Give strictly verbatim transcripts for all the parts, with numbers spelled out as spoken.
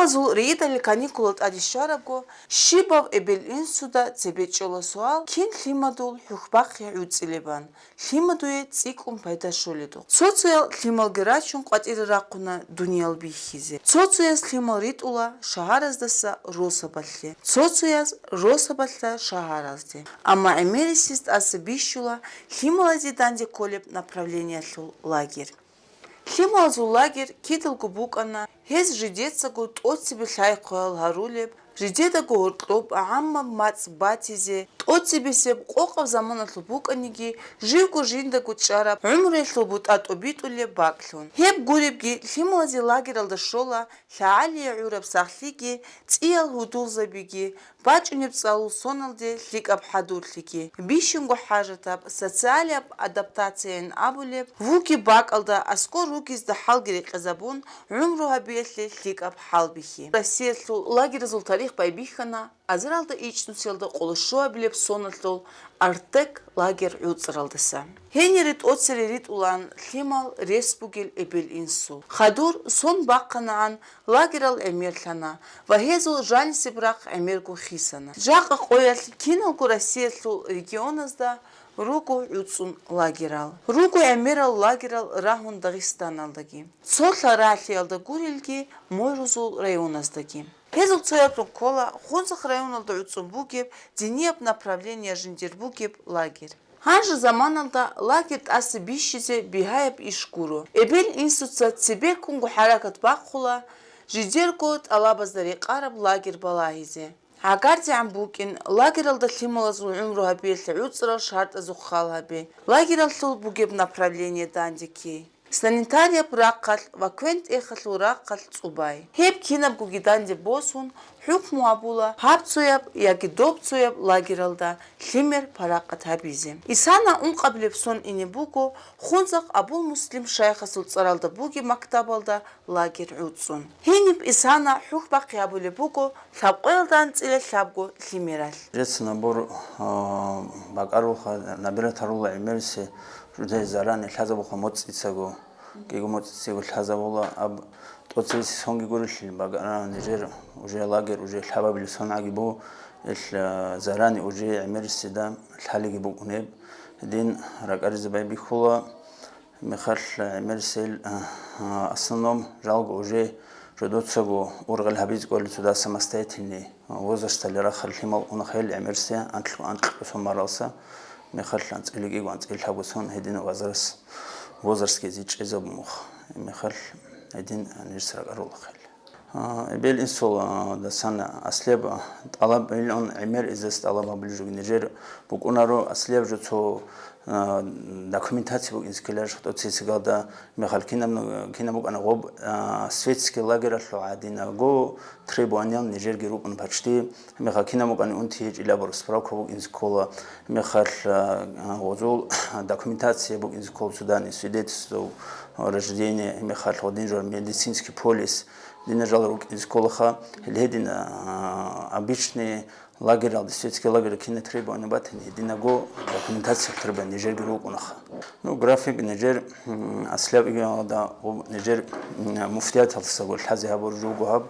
Азул ригидали каникулал тӀаде щварабго, щибаб эбел-инсуда цебе чӀола суал: кин лъимадул хӀухьбахъи гӀуцӀилебан, лъимадуе цӀикӀкӀун пайда щоледухъ. Цо-цоял лъималги рачун къватӀире рахъуна дуниял бихьизе. Цо-цояс лъимал ритӀула шагьараздаса росабалъе, цо-цояс росабалъа шагьаразде. Амма гӀемерисез тӀаса бищула лъималазе данде кколеб направлениялъул лагерь. Лъималазул лагерь кидалго букӀана, гьез жидецаго тӀоцебе лъай-хъваял гьарулеб, жидедаго гьоркьоб гӀаммаб мацӀ батизе, тӀоцебесеб къокъаб заманалъул букӀаниги, живго жиндаго чӀараб гӀумруялъул бутӀа тӀобитӀулеб бакӀлъун. Гьеб гуребги, лъималазе лагералда щола лъагӀалие гӀураб сахлъиги, цӀиял гьудулзабиги, бачӀунеб цӀалул соналде лъикӀаб хӀадурлъиги, бищунго хӀажатаб, социалияб адаптацияян абулеб, вугеб бакӀалда аскӀор ругезда хӀалги рекъезабун, гӀумру гьабиялъе лъикӀаб хӀалбихьи. Россиялъул лагеразул тарих байбихьана азаралда ичӀнусиялда къоло щуабилеб соналъул «Артек» лагерь гӀуцӀаралдаса. Гьенире тӀоцере ритӀулаан лъимал рес бугел эбел-инсул. Хадур сон бахъанаан, лагерал гӀемерлъана ва гьезул жанисеб рахъ гӀемерго хисана. Жакъа къоялъ киналго Россиялъул регионазда руго гӀуцӀун лагерал. Руго гӀемерал лагерал рагьун Дагъистаналдаги. Цо лъарагӀлъиялда гурелги, Морозул районаздаги. Гьезул цояблъун ккола Хунзахъ районалда гӀуцӀун бугеб динияб направление жиндир бугеб лагерь. Гьанже заманалда лагерь тӀаса бищизе бигьаяб иш гуро. Эбел-инсуца цебеккунго хӀаракат бахъула жидерго тӀалабазда рекъараб лагерь балагьизе. ГӀагардегӀан букӀин, лагералда лъималазул гӀумру гьабиялъе гӀуцӀарал шартӀазухъ хал гьабе. Лагералъул бугеб направление данде ккей. Санитарияб рахъалъ ва квен-тӀехалъул рахъалъ цӀубай. Гьеб кинабгоги данде босун, хӀукму гьабула гьаб цояб яги доб цояб лагералда лъимер паракъат гьабизе. Исана ункъабилеб сон ине буго Хунзахъ Абул-Муслим шайхасул цӀаралда бугеб мактабалда лагерь гӀуцӀун. Гьениб Исана хӀухьбахъи гьабулеб буго лъабкъоялда анцӀила лъабго лъимералъ. Жеца набор, а, бакӀарулха, набират гьарула гӀемерисе, жудай зарани лъазабулха моцӀицаго, кӀиго моцӀицаго лъазабула, аб тӀоцебесеб сонги гурелъул бакӀара нижер уже лагерь, уже лъабабилеб сонгӀаги бу, ил, а, зарани уже гӀемериседа лъалиги букӀунеб, дин ракӀаризе байбихьула. Мехалъ гӀемерисел, а, а, основном жалго уже жодоцаго ургъел гьабизе кӀолел цо дагьаб самостоятельный возрасталде рахъал лъимал унахъел гӀемерисе анкь-, анкьго сон маралса, мехалъ анцӀила кӀиго, анцӀила лъабго сон гьедин возраст, возрастги зичӀезабун мух, мехалъ гьедин нижеца ракӀарулахъел. А, эбел-инсул, а, дасан аслияб, а, тӀалаб илгьун гӀемер изес тӀалаб гьабулеб жо нижер букӀунаро, аслияб жо цо, а, документация букӀинзе ккеларищ тӀоцесигалда, мехалъ кинаб, кинаб букӀана гъоб, а, светский лагералъул гӀадинаго требованиял нижерги рукӀун почти, мехалъ кинаб букӀани унти гьечӀилабур справка букӀинзе ккола, мехалъ, а, гъозул документация букӀинзе ккола цо дагьаб свидетельство о рождении, мехалъ гъодин жо медицинский полис, динажал рукӀинзе кколаха, гьел гьедин, а, обычный лагералда, светский лагерь кина требования батани, гьединаго документация требования нижерги рукӀунаха. Ну, график нижер, м, аслияб игиналда гъоб нижер, м, муфтияталдасаго лъазе гьабур жуго гьаб,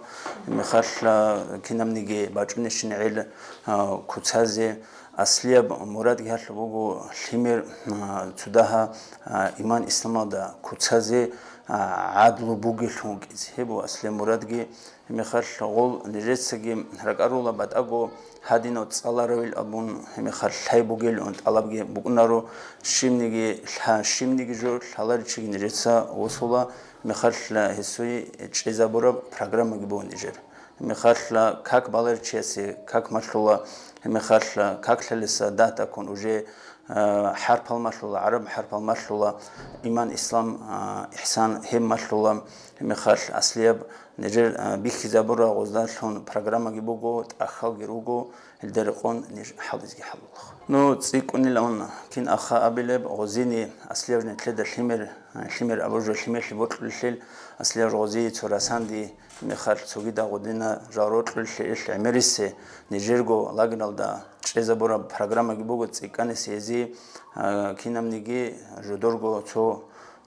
мехалъ, а, кинабниги бачӀунищин гӀел, а, куцазе, аслияб мурадги гьалъ буго лъимер, а, цо дагьаб, а, иман-исламалда куцазе, а, гӀадлу бугелъун вукӀизе. Гьеб буго аслияб мурадги. Гьебмехалъ гъол нижецаги ракӀарула батӀаго гьадинав цӀаларавил абун, гьебмехалъ лъай бугелъун тӀалабги букӀунаро, щибниги лъа-, щибниги жо лъаларичиги нижеца восула, гьебмехалъ гьесуе чӀезабураб программаги буго нижер. Гьебмехалъ как баларичиясе как малъула, гьебмехалъ как лъалеса дагь тӀакӀун уже, а, хӀарпал малъула, гӀараб хӀарпал малъула, иман, ислам, а, ихсан гьеб малъула, гьебмехалъ аслияб нижер, а, бихьизабура гъоздалъун программаги буго, тӀахьалги руго, гьелда рекъон ниж хӀалбизги хӀалула. Ну, цӀикӀкӀунилан кин аха абилеб, гъозини аслияб нилъеда лъимер, лъимер абуржо лъимерлъи бокьулелъул, аслияб гъозие цо расанди мехалъ цогида гъодина жал рокьулелъул гӀемерисе нижерго лагералда чӀезабураб программаги буго цӀикӀкӀанисе гьезие, а, кинабниги жодорго цо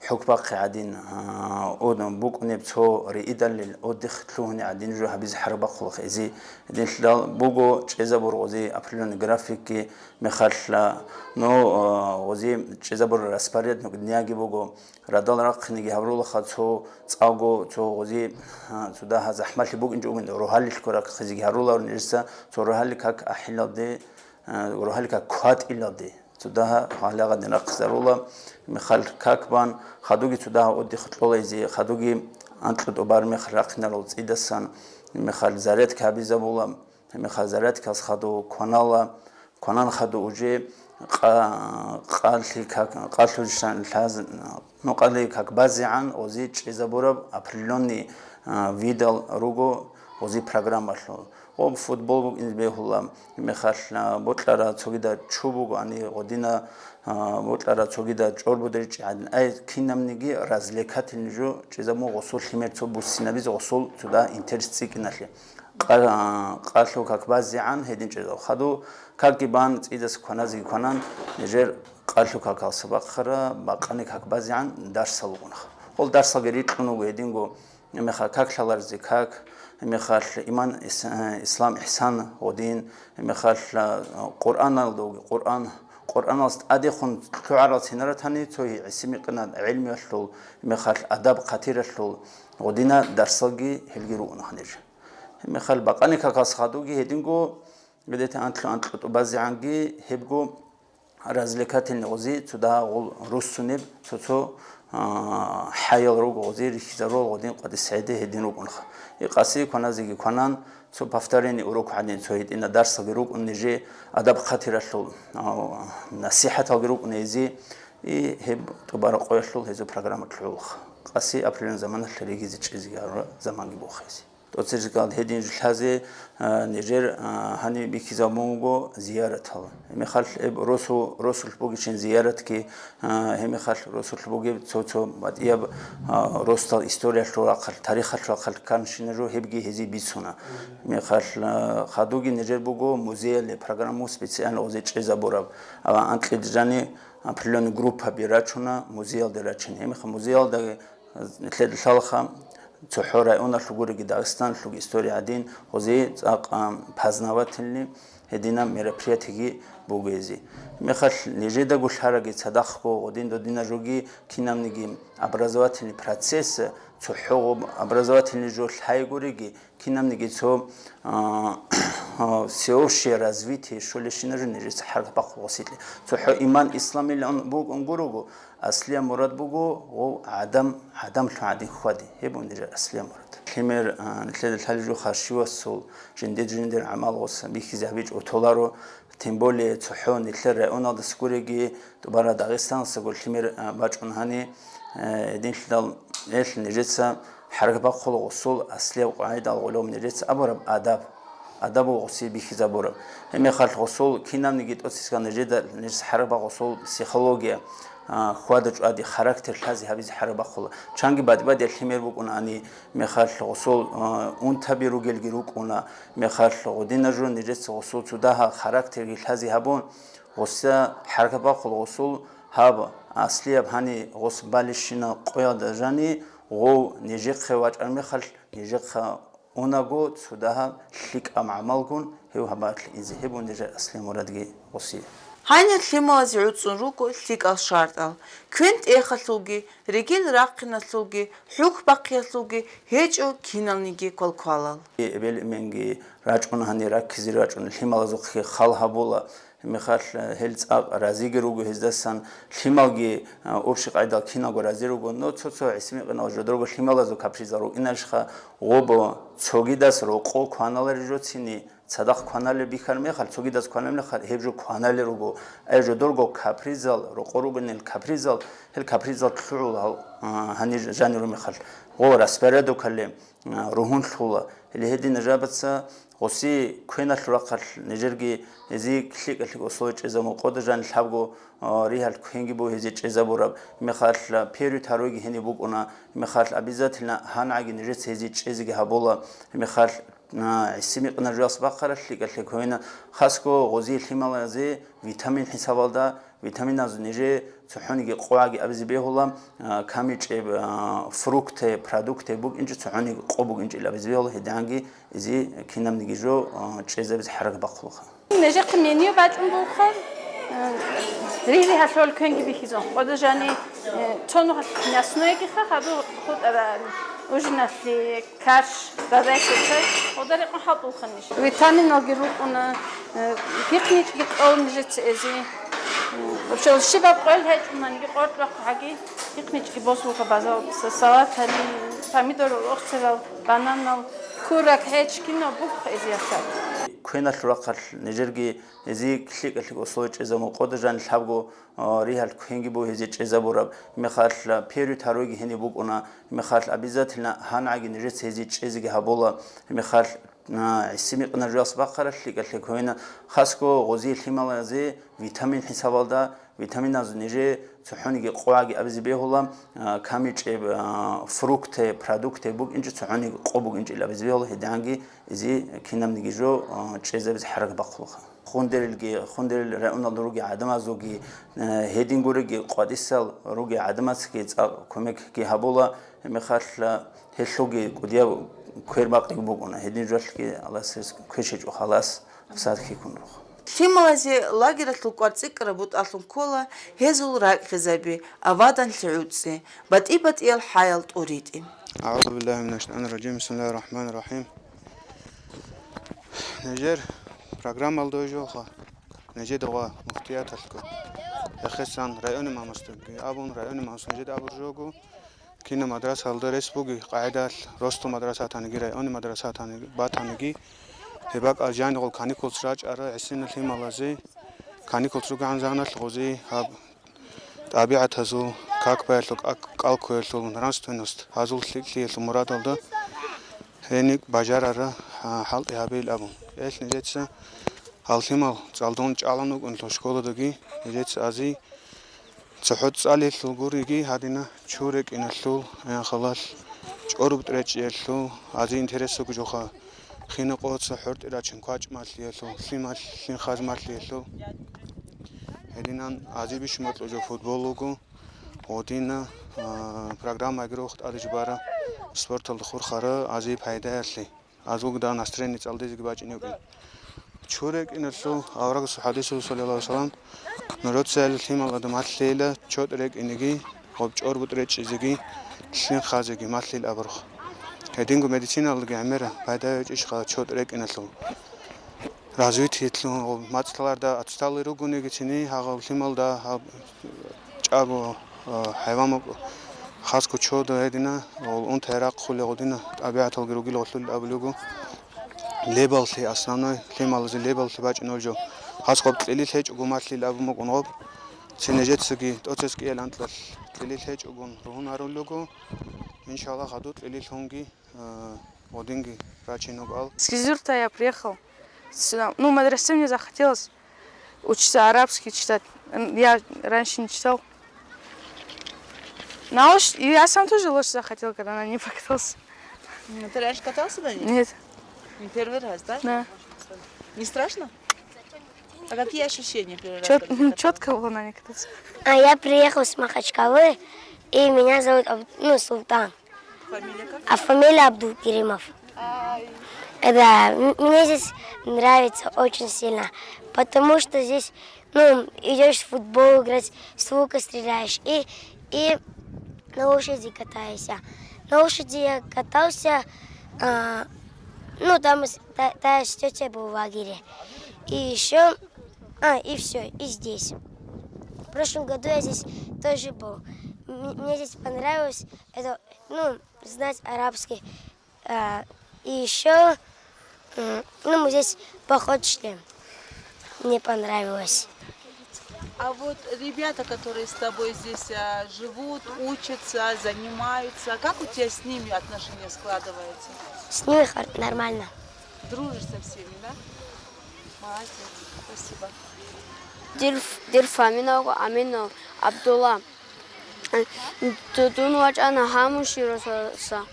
хӀукбахъи гӀадин, а, од-, букӀунеб цо риидалил отдых лъугьуни гӀадин жо гьабизе хӀарбахъулахъизе. Гьединлъидал буго чӀезабур гъози определённый графикги мехалъ, а, ну, а, гъози чӀезабур распорядок дняги буго. Радал рахъинеги гьабрулаха цо цӀаго, цо гъози, а, цо дагьа захӀмалъи букӀинчӀо бугин, рогьалилъго рахъизеги гьаруларо нижеца, цо рогьали как ахӀилалде, а, рогьали как кватӀилалде. Цо дагьа гьалагъадин рахъизарула, мехалъ как бан, хадуги цо дагьа отдых кьолайзе, хадуги анкьу тӀубар мехалъ рахъинарал цӀидасан, мехалъ зарядка гьабизабула, мехалъ зарядкалъ хадув кванала, кванан хадув уже къа-, къалъи как, къалъу шан лъаз-, ну, къалъи как базегӀан ози чӀезабураб определённый, а, видал руго ози программалъул. Гъоб футбол букӀин бегьула, мехалъ, а, бокьара цогида чу буго, ани гъодина, а, бокьара цогида чӀорбуда ричӀи гӀадин. Ай, кинабниги развлекательный жо чӀезабун гъосул лъимер цо буссинабизе гъосул цуда интерес цӀикӀкӀиналъе. Къа-, къалъу как базегӀан гьедин чӀезаб. Хадув какги бан цӀидаса кваназеги кванан, нижер къалъу какалса бахъара бакъани как базегӀан дарсал вугӀунха. Гъол дарсалги рикьун вуго гьединго, меха как лъаларзе как, мехалъ иман, ис-, ислам, ихсан гъодин, мехалъ, а, Къуръаналда вуги, Къуръан, Къуръаналъ тӀадехун лъугӀарал синаратани цо гӀисимикъина гӀелмиялъул, мехалъ адаб-хъатиралъул гъодина дарсалги гьелги ругьун гьанир. Мехалъ бакъани какас хадуги гьединго, гьедете анкьу-анкьу тӀубазегӀанги гьебго развлекательный гъози цо дагьа гъол руссунеб цо-цо, а, хӀаял руго гъози рихьизарул гъодин къватӀис гӀеде гьедин рукӀунха. Икъаси кваназеги кванан, цо повторение урок гьадин цо гьитӀина дарсалги рукӀун нижи адаб-хъатиралъул, а, насихӀаталги рукӀун гьези, и гьеб тӀубара къоялъул гьезул программа лъугӀулха. Къаси апрелан заманалъ ригизе чӀезеги гьарураб заманги бухъезе. ТӀоцерзекал гьедин жулъазе, а, нижер, а, гьаниб бихьизабун буго зияратал. Гьебмехалъ гьеб росу-, росулъ бугищин зияратги, а, гьебмехалъ росулъ бугеб цо-цо батӀияб, а, росдал историялъул рахъалъ, тарихалъул рахъалъ кканщина жо гьебги гьезие бицуна. Гьебмехалъ, а, хадуги нижер буго музеялъе программу специально гъозе чӀезабураб. Ава анкьиде жани определённый группаби рачуна, музеялде рачун. Гьебмехалъ музеялдаги Лъе-, лъалха цохӀо районалъул гуриги Дагъистаналъулги история гӀадин, гъози цӀакъ, а, познавательный гьединаб мероприятиеги бугези. Мехалъ нижедаго лъараги цадахъго гъодин додина жоги кинабниги образовательный процесс, цохӀо гъоб-, образовательный жо лъай гуриги, кинабниги цо, а, всеобщее развитие щолещина жо нижеца хӀаракат бахъулгъосилъи. ЦохӀо иман исламилан бугун гурого, аслияб мурад буго гъов гӀадам, гӀадамлъун гӀадин хьвади. Гьеб буго нижер аслияб мурад. Лъимер, а, нилъеда лъалеб жо хасшивасул жиндир-жиндир гӀамал гъоса бихьизе гьабичӀо толаро, тем более цохӀо нилъер районалдаса гуреги, тӀубара Дагъистаналсаго лъимер, а, бачӀун гьани, э, гьединлъидал эл нижеца хӀаракат бахъула гъосул аслияб къагӀидал гъолеб нижеца абураб адаб. Адаб гъоси бихьизабураб. Гьебмехалъ гъосул кинабниги тӀоцискан нижеда, нижеца хӀаракат бахъ гъосул психология, а, хьвада-чӀвади, характер лъазе гьабизе хӀаракат бахъула. Чанги батӀи-батӀи лъимер букӀуна ани, мехалъ гъосул, а, унтаби ругелги рукӀуна, мехалъ гъодина жо нижеца гъосул цо дагьа характерги лъазе гьабун, гъоса хӀаракат бахъул гъосул гьаб аслияб гьани гъос балищина къоялда жани гъов нижехъе вачӀар мехалъ, нижехъа унаго цо дагьаб лъикӀаб гӀамалгун гьев гьабалъ инзе гьеб буго нижер аслияб мурадги гъоси. Гьанир лъималазе гӀуцӀун руго лъикӀал шартӀал, квен тӀехалъулги, ригил рахъиналъулги, хӀухь бахъиялъулги гьечӀо киналниги квалквалал. Эбел-эменги рачӀун гьанир раккизе рачӀун лъималазухъе хал гьабула, Мехалъ, э, гьел цӀакъ разиги руго гьездасан, лъималги, э, урши-къайдал киналго рази руго, но цо-цо гӀисмикъинал жодорго лъималазул капризал рукӀиналищха, гъобо цогидас рокъо кваналари жоцини, цадахъ кваналеб бихьар мехалъ, цогидас кваналеб мехалъ, гьеб жо кваналел руго. Ай жодорго капризал, рокъо ругонел капризал, гьел капризал лъугӀул гьал, э, гьанир жаниру мехалъ. Гъо распорядокале, а, ругьунлъула. Гьеле гьедин жабаца гъоси квеналъул рахъалъ нижерги гьезие лъикӀа-лъикӀ условие чӀезабун къода жан лъабго, а, ригьал квенги буго гьезие чӀезабураб. Мехалъ, а, период гьаруйги гьениб букӀуна. Мехалъ обязательно гьангӀаги нижеца гьезие чӀезеги гьабула. Мехалъ, а, гӀисимикъина жуялъ бахъаралъ лъикӀа-лъикӀ квена. Хасго гъозие лъималазе витамин хӀисабалда Витаминазул нижее цохӀониги къоги абизе бегьула, а, камичӀеб, а, фрукте, продукте букӀинчӀо, цохӀониги къо букӀинчӀила абизе бегьула, гьединги изи кинабниги жо, а, чӀезабизе хӀаракат бахъулаха. Нижехъе меню бачӀун бугоха, э, ригьи гьалъул квенги бихьизун. Къода жани, э, цо нухалъ мясноегиха, хадур хутӀара ужиналъе, каш, бабасица, къода рекъон хӀалтӀулха ниж. Витаминалги рукӀуна, э, пихъничӀги кьола нижеца эзи. Вообще, щибаб къоял гьечӀунанги къоркь бахъ гьаги, пихъничӀги босулха базалдаса, салат гьали, помидор, охцерал, бананал, курак, гьеч кинаб бугоха эзи яхъа. Квеналъул рахъалъ нижерги гьезие лъикӀа-лъикӀа условия чӀезабун, къода жан лъабго, а, ригьал квенги буго гьезие чӀезабураб, мехалъ, а, первый, второйги гьениб букӀуна, мехалъ обязательно гьанагӀаги нижеца гьезие чӀезеги гьабула, мехалъ, а, гӀиси-микъина жоялъ бахъараб лъикӀа-лъикӀ квена, хасго гъозие лъималазе витамин хӀисабалда, витаминазул нижее цохӀониги къоги абизе бегьула, а, камичӀеб, а, фрукте, продукте букӀинчӀо, цохӀониги къо букӀинчӀила абизе бегьула, гьединги изи кинабниги жо, а, чӀезабизе хӀаракат бахъулаха. Хундерилги, Хундерил районалда ругел гӀадамазулги, э, гьедин гуриги, къватӀисал ругел гӀадамазги цӀакъ кумекги гьабула, гьеб мехалъ гьелъулги кӀудияб квер бакъиги букӀуна, гьедин жоялъги Аллагьас гьез квешичӀо халас, гьабсагӀат хьихьун руго. Лъималазе лагералъул кӀвар цӀикӀкӀараб бутӀалъун ккола гьезул ракӀкъезаби, аваданлъи гӀуцӀи, батӀи-батӀиял хӀаял тӀуритӀи. أعوذ بالله من الشيطان الرجيم. بسم الله الرحمن الرحيم. Нижер программалда жо-, жоха, нижеда ва муфтияталъго, яхъесан райони мамасдаги абун, райони мамас нижеда абур жого, кина мадрасалда рес буги, къагӀидалъ, росту мадрасатаниги, райони мадрасатаниги, батаниги, гьеб бакӀал жанигъул каникулс рачӀара гӀисина лъималазе, каникулс ругегӀан загьаналъ гъози гьаб ТӀабигӀатазул, как баялъул, кӀалкквеялъул, нравственность, гьазул лъикӀлъиялъул мурадалда гьеник бажарара, а, хӀалтӀи гьабейил абун. Эл нижеца гьал лъимал цӀалдун чӀалан вукӀунелъул школадаги, нижеца ази цохӀо цӀалиялъул гуриги гьадина чу рекӀиналъул, аян халалъ чӀоруб тӀречӀиялъул, ази интересуго жоха, хина къоца хӀортӀи рачун квачӀ малъиялъул, лъимал-, лъим хаз малъиялъул. Гьединан ази бищун бокьулеб футбол вуго, гъодина, а, программа гьагирухъ тӀаде жубара спорталда хурхара ази пайдаялъе, азулгда настроение цӀалдизеги бачӀине вукӀин. Чу рекӀиналъул аварагасул хӀадисалъ, саллаллагьу гӀалайгьи вассалам, нуроцаялъ лъимал адам малъейила чотӀ рекӀинеги, гъоб чӀорбутӀ речӀчӀизеги, лъим хазеги малъил абурх. Гьединго медициналдаги гӀемера пайда гьечӀищха чотӀ рекӀиналъул. Развитиялъул мацӀаларда отсталый ругониги цини, гьагъав лъималда гьаб чӀаго, а, хӀайван букӀ-, хасго чодо гьедина, гъол унтарахъулел гъодина, тӀабигӀаталги ругел гъолъул абулего, лебаллъи, основной лъималазе лебаллъи бачӀунеб жо. Хасго кьилил гьечӀого малъил абун букӀун гъоб, цинежецаги тӀоцес кӀиял анкьалъ кьилил гьечӀогун ругьунарулего, иншаллагь, гьадур кьилил гьунги, а, гъодинги рачинугал. С Кизюрта я приехал. Сюда, ну, в мадресе мне захотелось учиться арабский читать. М, я раньше не читал. На лошадь, и я сам тоже лошадь захотел, когда на ней покатался. Ну, ты раньше катался на ней? Нет. Не первый раз, да? Да. Не страшно? А какие ощущения первый раз, когда ты каталась? Четко было на ней кататься. А я приехал с Махачкалы, и меня зовут Аб-, ну, Султан. Фамилия как? А фамилия Абдулкеримов. Ай. Да, м-, мне здесь нравится очень сильно, потому что здесь, ну, идешь в футбол играть, с лука стреляешь и, и на лошади катаешься. На лошади я катался, а, ну, там с-, та, та с тетей был в лагере. И еще, а, и все, и здесь. В прошлом году я здесь тоже был. М-, мне здесь понравилось, это, ну, знать арабский. А, и еще, м, ну, мы здесь поход шли. Мне понравилось. А вот ребята, которые с тобой здесь, а, живут, учатся, занимаются, как у тебя с ними отношения складываются? С ними хор-, нормально. Дружишь со всеми, да? Молодец. Спасибо. Дир ф-, дир фамилия Аминов Абдулла. Ду-, дун вачӀана Гьамуши росаса.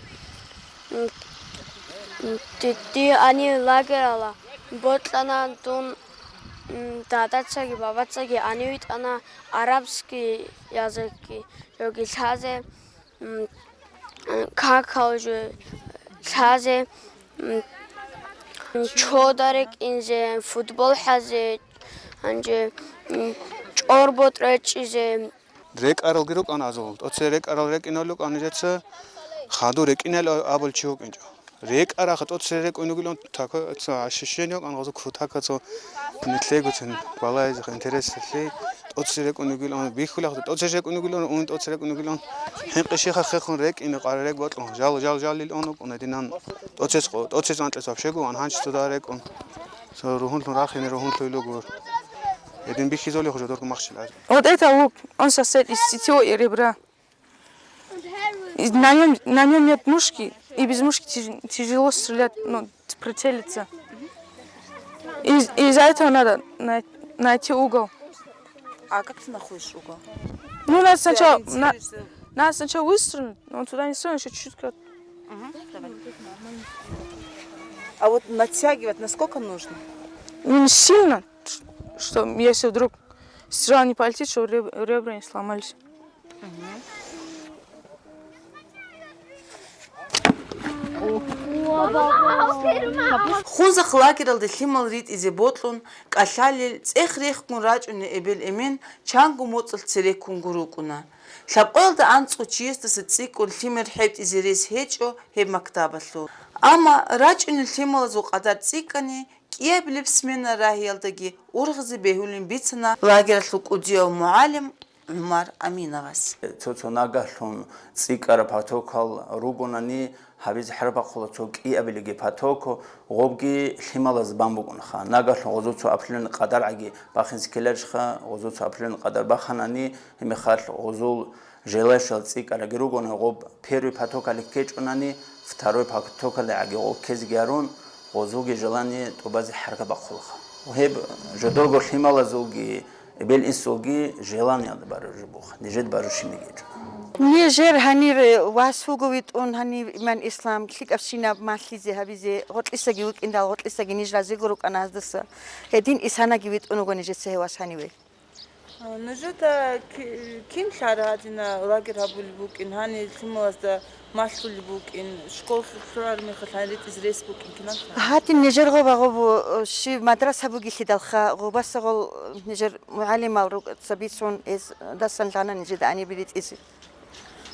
Ди-, ди ани лагерала бокьана дун М, дадацаги бабацаги гьанив витӀана арабский языкги жоги лъазе, м, какал жо лъазе, м, чода рекӀинзе, футбол хӀазе, гьанже, м, чӀорботӀ речӀчӀизе. РекӀаралги рукӀана азул. ТӀоцере рекӀарал рекӀинал рукӀана нижеца, хадур рекӀинал абул чи вукӀинчӀо. РекӀарахъа тӀоцере рекӀун вугилан, такое цо ощущение вукӀана, гъозу кутака цо нилъегоцин балайзех интересалъе тӀоцере рекӀун вугилан, бихьулахъа тӀоцере рекӀун вугилан, ун тӀоцере рекӀун вугилан. ХӀинкъи щиха хехун рекӀине къара рекӀ бокьун. Жал, жал, жал илъун вукӀун гьединан тӀоцес къо-, тӀоцес анкьес вообще гуан, гьанчи цо да рекӀун. Цо ругьунлъун рахине ругьунлъуй лугур. Гьедин бихьизолихъ жодорго махщел гӀажиб. Вот это лук, он состоит из сетевого ребра. И на нём, на нём нет мушки, и без мушки тяж-, тяжело стрелять, ну, прицелиться. Из, из-за этого надо най-, найти угол. А как ты находишь угол? Ну, надо Ты сначала, на-, ориентируешься? Надо сначала выстрелить, но он туда не стрелил, ещё чуть-чуть как. Мгм, давай. А вот натягивать насколько нужно? Ну, не сильно, ш-, что если вдруг стрела не полетит, чтобы реб-, ребра не сломались. Хунзахъ лагералде лъимал ритӀизе бокьун, кӀалъалел, цӀех рехгун рачӀунел эбел-эмен чанго моцӀалъ цереккунго рукӀуна. Лъабкъоялда анцӀго чиясдаса цӀикӀкӀун лъимер хӀетӀизе рес гьечӀо гьеб мактабалъул. Амма рачӀунел лъималазул къадар цӀикӀкӀани, кӀиабилеб смена рагьиялдаги ургъизе бегьулин бицана лагералъул кӀудияв мугӀалим ГӀумар Аминовас. Цо-цо нагагьлъун цӀикӀкӀараб потокал ругонани, гьабизе хӀарбахъула цо кӀиабилебги потоко, гъобги лъималаз бан букӀунха. Нагагьлъун гъозул цо определённый къадаргӀаги бахинзе ккеларищха, гъозул цо определённый къадар баханани, гьебмехалъ гъозул желающал цӀикӀкӀараги ругони, гъоб первый потокалде ккечӀунани, второй потокалдегӀаги гъоб ккезеги гьарун, гъозулги желание тӀубазе хӀарга бахъулаха. Гьеб жодорго лъималазулги эбел-инсулги желаниялда баружебуха, нижеда баружеб гьечӀо. Нижер гьанир вас вуго витӀун, гьанив иман ислам, лъикӀабщинаб малъизе гьабизе, гъоркьисаги вукӀиндал, гъоркьисаги ниж разиго рукӀана гьаздаса. Гьедин исанаги витӀун вуго нижеца гьев вас гьаниве. А, нужеда ки-, кин лъара гьадина лагерь гьабулеб букӀин, гьанив лъималазда малъулеб букӀин, школ лъугӀараб мехалъ гьанир ритӀизе рес букӀин кинан лъара? Гьадин нижер гъоба гъобу, э, щиб мадраса бугелъидалха, гъобасагъул, э, нижер мугӀалимал рукӀаца бицун, гьез дасан лъана нижеда гьаниб ритӀизе.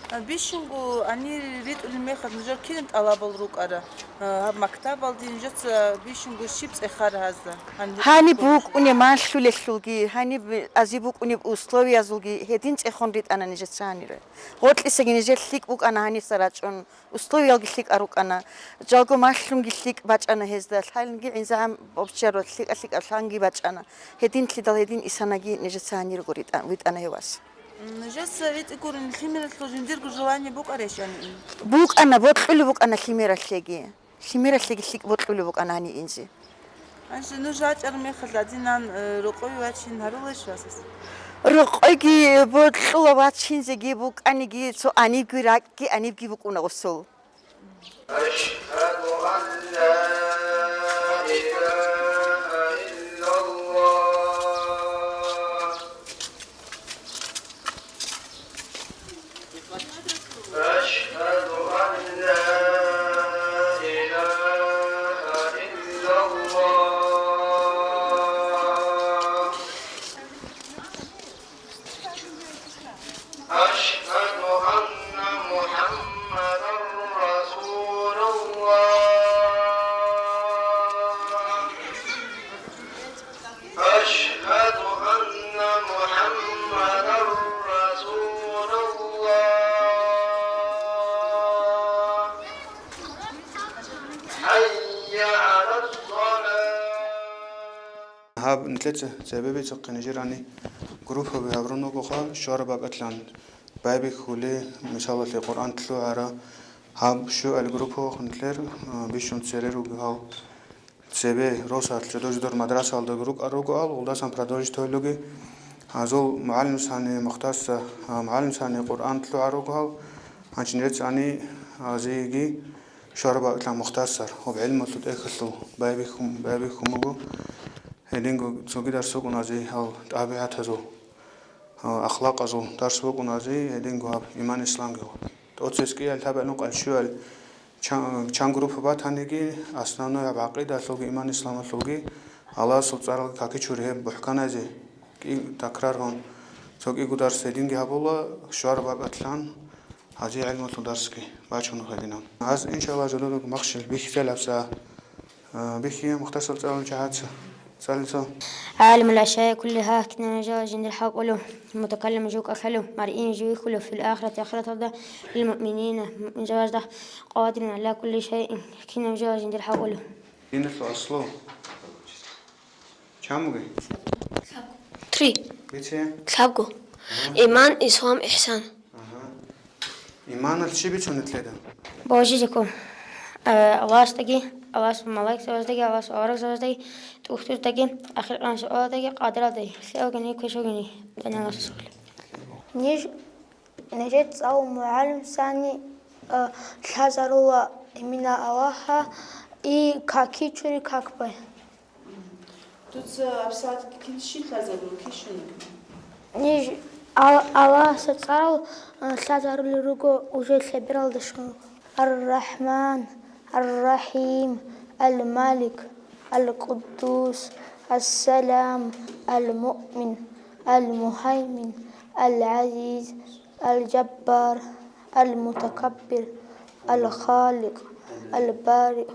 А, бищунго гьанир ритӀулеб мехалъ нужер кинаб тӀалабал рукӀара? А, гьаб мактабалде нужеца бищунго щиб цӀехара гьазда? Гьанир Гьаниб букӀунеб малъулелъулги, гьаниб ази букӀунеб условиязулги гьедин цӀехон ритӀана нижеца гьанира. Гъоркьисаги нижер лъикӀ букӀана гьаниса рачӀун, условиялги лъикӀа рукӀана. Жалго малъунги лъикӀ бачӀана гьезда, лъалги гӀинзагӀан бобчаро лъикӀа-лъикӀа лъанги бачӀана. Гьединлъидал гьедин исанаги нижеца гьанирго ритӀа-, витӀана гьев вас. Нужеца ритӀи гурин лъимералъул жиндирго желание букӀарищ гьаниб? БукӀана, бокьулеб букӀана лъимералъеги. Лъимералъеги лъикӀ бокьулеб букӀана гьаниб инзе. Гьанже нуж рачӀараб мехалъ гьадинан, э, рокъове вачин гьарулищ васас? Рокъойги бокьула вачинзеги букӀаниги цо анибги ракӀги анибги букӀуна гъусул. أشهد أن لا إله إلا الله. أشهد أن لا إله إلا الله. أشهد أن محمدا رسول الله. أشهد أن محمدا رسول الله. حي على الصلاة. Гьаб нилъеца цебе бицухъе нижер гьанир группаби гьабураб бугоха, щвараб бакӀалъан байбихьулел, мисалалъе, Къуръан лъугӀарал, гьаб щуал группа нилъер, а, бищун цере ругел гьал цебе росаралъ жодор-жодор мадрасаялда рукӀа-, ругоал, гъолдасан продолжить гьавилуги, гьазул мугӀалимзабани мухтасар, а, мугӀалимзабани Къуръан лъугӀарал ругоал, гьанчи нилъеца гьанир азиги щвараб бакӀалъан мухтасар, гьаб гӀилмуялъул тӀехьалъул байбихьун, байбихьун буго. Гьединго цоги дарс букӀуназе гьал тӀабигӀатазул, гьал ахлакъазул дарс букӀуназе гьединго гьаб иман-исламги. ТӀоцес кӀиялъ гьаб гьанукъалъ щуял чан, чан группа батаниги, основной гьаб гӀакъидалъулги иман-исламалъулги Аллагьасул цӀаралги какичури гьеб бухӀканазе кӀи-, такраргьун, цо кӀиго дарс гьединги гьабула, щвараб бакӀалъан. Гьазие гӀилмулъул дарсги бачун гьединаб. Гьаз, иншаллагь, жодорго махщел бихьизелабса, а, бихьи, мухтасар цӀалун чагӀаца. ЦӀалица. عالم الأشياء كلها, кинаб жо жиндир хӀалкӀолев, المتكلم, жо кӀалъалев, المرئي, жо вихьулев, في الآخرة, ахираталда, للمؤمنين, муъминзабазда, قادر على كل شيء, кинаб жо жиндир хӀалкӀолев. Диналъул аслу. Чан бугеб? Три. Бице? Лъабго. Ага. Иман, ислам, ихсан. Ага. Иманалъ щиб бицунеб лъеда? Божизеко. Э, Аллагьасдаги, Аллагьасул малаикзабаздаги, Аллагьасул аварагзабаздаги, тухтурдаги, ахиркъан суалдаги, къадаралдаги, лъелгани, квешалгани, даналасулъ. Ниж, нижер цӀалун мугӀалим сани, э, лъазарула имина Аллагьа и какичури какбай. Дуца абсаатги кин щиб лъазабуру, кин щунагу? Ниж Ал-, Аллагьасда цӀарал, а, лъазарулел руго уже лъебералда щун. Ар-Рахман, Ар-Рахим, Ал-Малик, Ал-Къуддус, Ас-Салам, Ал-Муъмин, Ал-Мухаймин, Ал-ГӀазиз, Ал-Жаббар, Ал-Мутакаббир, Ал-Халикъ, Ал-Бариъ.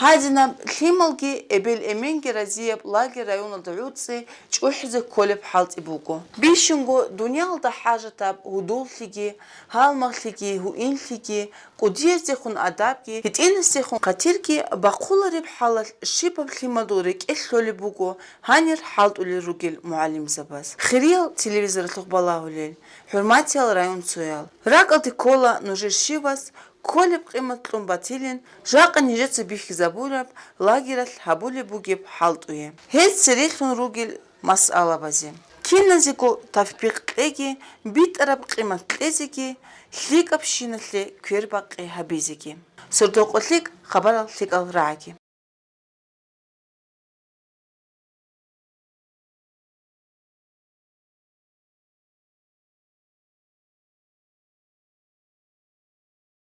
Гьадинаб лъималги эбел-эменги разияб лагерь районалда гӀуцӀи чӀухӀизе кколеб хӀалтӀи буго. Бищунго дуниялда хӀажатаб гьудуллъиги, гьалмагълъиги, гьуинлъиги, кӀудияздехун адабги, гьитӀинасдехун хъатирги бахъулареб хӀалалъ щибаб лъимадул рекӀелъ лъолеб буго гьанир хӀалтӀулел ругел мугӀалимзабаз. Хириял телевизоралъухъ балагьулел, хӀурматиял районцоял! РакӀалде ккола нужер щивас кколеб къимат кьун батилин, жакъа нижеца бихьизабураб лагералъ гьабулеб бугеб хӀалтӀуе. Гьез церехун ругел масъалабазе. Киназего тавпикъ кьеги, битӀараб къимат кьезеги, лъикӀабщиналъе квербакъи гьабизеги. Сордо-къо лъикӀ, хабарал лъикӀал рагӀаги.